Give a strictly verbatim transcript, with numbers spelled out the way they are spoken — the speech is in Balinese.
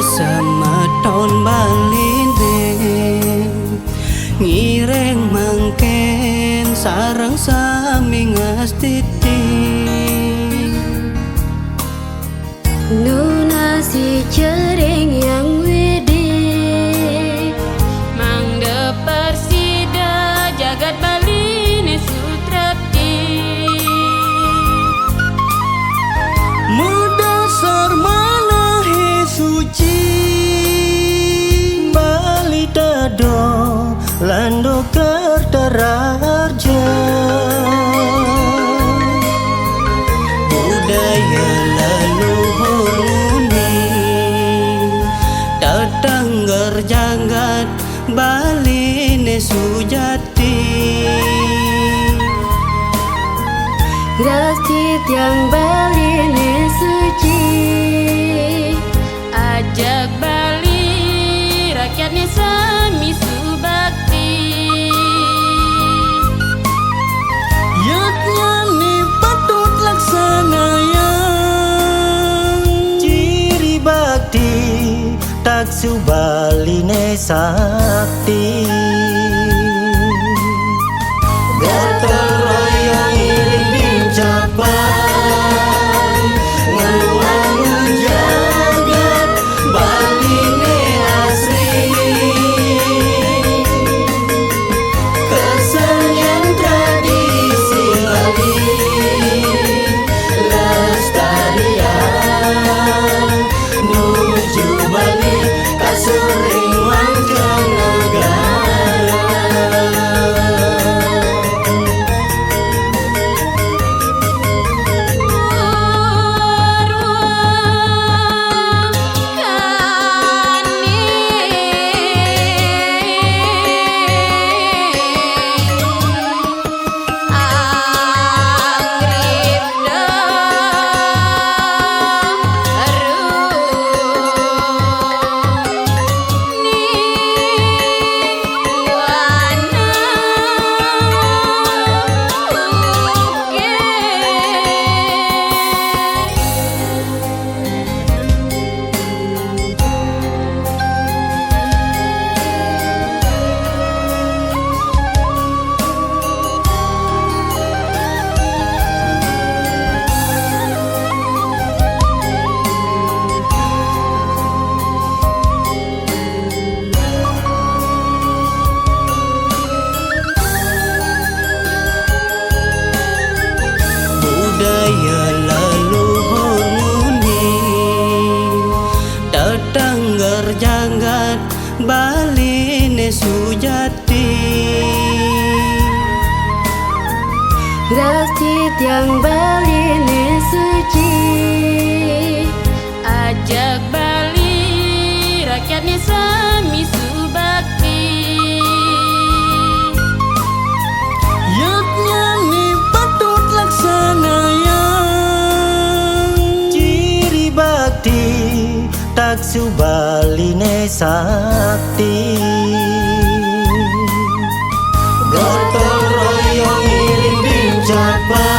Semeton Baline ngiring mangkin sareng sami ngastiti. Nunasi cering Hyang Widi, mangda prasida jagat Baline sutrepti. Madasar manahe suci, Bali Tado Lando Kerta Raharja. Budaya leluhur muni, tetengger jagat Baline sujati. Rasti tiang Baline suci, ajak Bali rakyatne sami subakti. Yadnyane patut laksanayang, ciri bakti taksu Baline sakti. Gotong royong iring bincapan, ngwangun jagat Baline asri. Kesenian tradisi Bali lestarian, nuju Bali kasuring mancanegara. Budaya leluhur muni, tetengger jagat Baline sujati. Rasti tiang Baline suci, ajak Bali rakyatne sami subakti. Yadnyane patut laksanayang, ciri bakti taksu Baline sakti. Gotong royong iring bincapan,